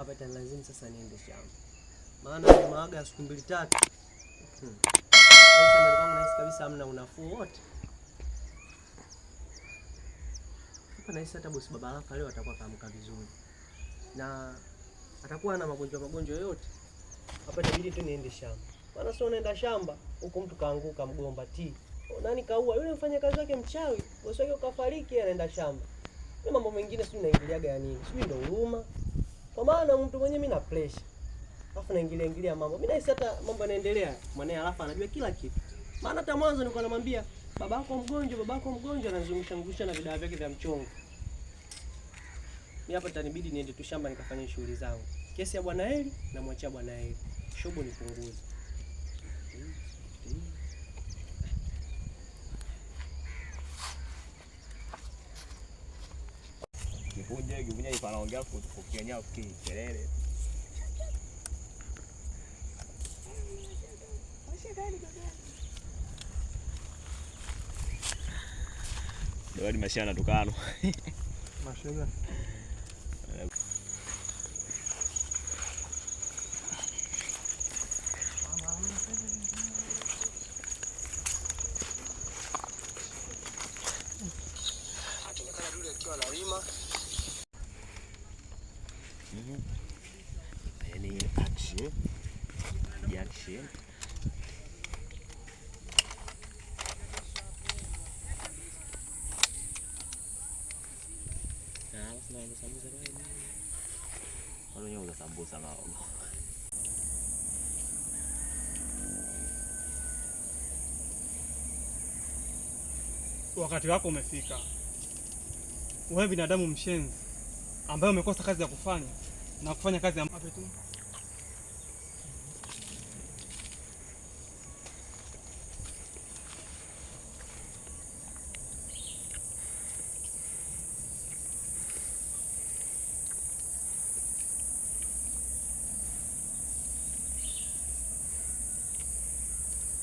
Hapa itanilazimu sasa niende shamba. Maana nimaaga siku mbili tatu. Sasa kwangu nahisi kabisa hamna unafuu wote. Hapa nahisi hata bosi Baba Rafa leo atakuwa kaamka vizuri. Na atakuwa na magonjwa yote. Hapa itabidi tu niende shamba. Maana sio unaenda shamba huko mtu kaanguka mgomba ti. Nani kaua? Yule mfanyakazi wake mchawi, bosi wake kafariki anaenda shamba. Mimi mambo mengine sijui naingiliaga ya nini. Sijui ndo huruma. Kwa maana mtu mwenyewe mimi na pressure. Alafu naingilia ingilia mambo. Mimi nahisi hata mambo yanaendelea. Mwanae alafu anajua kila kitu. Maana hata mwanzo nilikuwa namwambia babako mgonjwa anazungusha ngusha na vidawa vyake vya mchongo. Mimi hapa itanibidi niende tu shamba nikafanye shughuli zangu. Kesi ya Bwana Eli na mwachia Bwana Eli. Shobo nipunguze. Kipunje ipo anaongea kukionyea kelele. Ndio hadi mashana natukano. Mashana. Akionekana yule akiwa analima. Yaani action. Action. Sambusa mao. Wakati wako umefika. Wewe binadamu mshenzi ambaye umekosa kazi ya kufanya na kufanya kazi ya mape tu.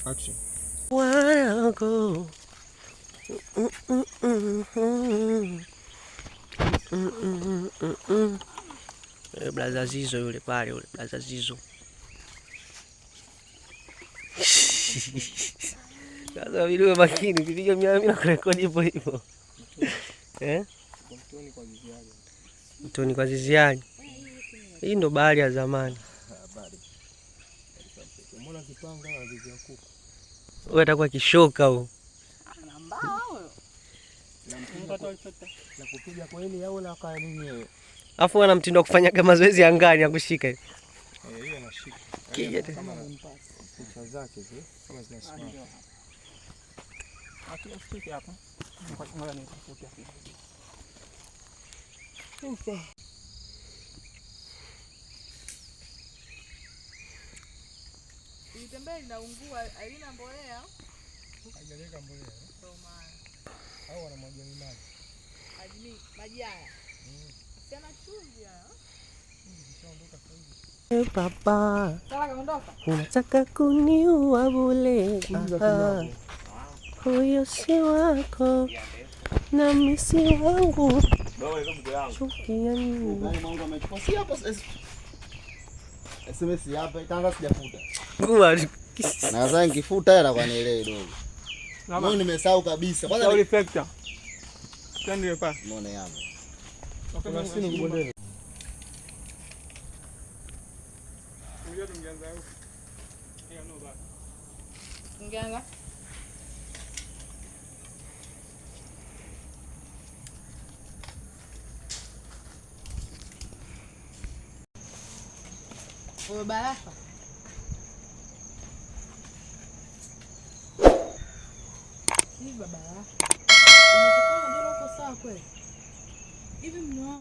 Action. Wanna go. Blaza Zizo yule pale yule Blaza Zizo. Sasa vile makini ukipiga mimi na kurekodi hivyo hivyo. Eh? Mtoni kwa Ziziani. Hii ndo bahari ya zamani. Umeona kipanga na zizi ya kuku. Wewe atakuwa kishoka huo. Na kupiga kwa ile au la kwa nini? Alafu ana mtindo wa kufanya mazoezi angani ya kushika hivi. Eh, hiyo anashika. Kija tu. Kama kucha zake zile kama zinasimama. Akifika hapa. Ngoja nitafute hapa. Itembea inaungua, haina mbolea. Haijaweka mbolea. Ndio maana. Au wanamwagia ni maji. Maji maji haya. Sina chumvi haya. Zishaondoka sasa hivi. Papa, Sasa kaondoka. unataka kuniua bure. Huyo si wako na mimi si wangu. Chukia nini? Si hapo SMS hapa itaanza sijafuta. Ngua. Na sasa nikifuta hela kwa nielewe dogo. Mimi nimesahau kabisa. Kwanza ni reflector. Tani hapa. Muone hapo. Kuna simu kubondeni. Ungeanza huko. Hiyo no bad. Ungeanza. Wewe Barafa. Hivi Baba Rafa, unatokana na jela uko sawa kweli? Hivi mno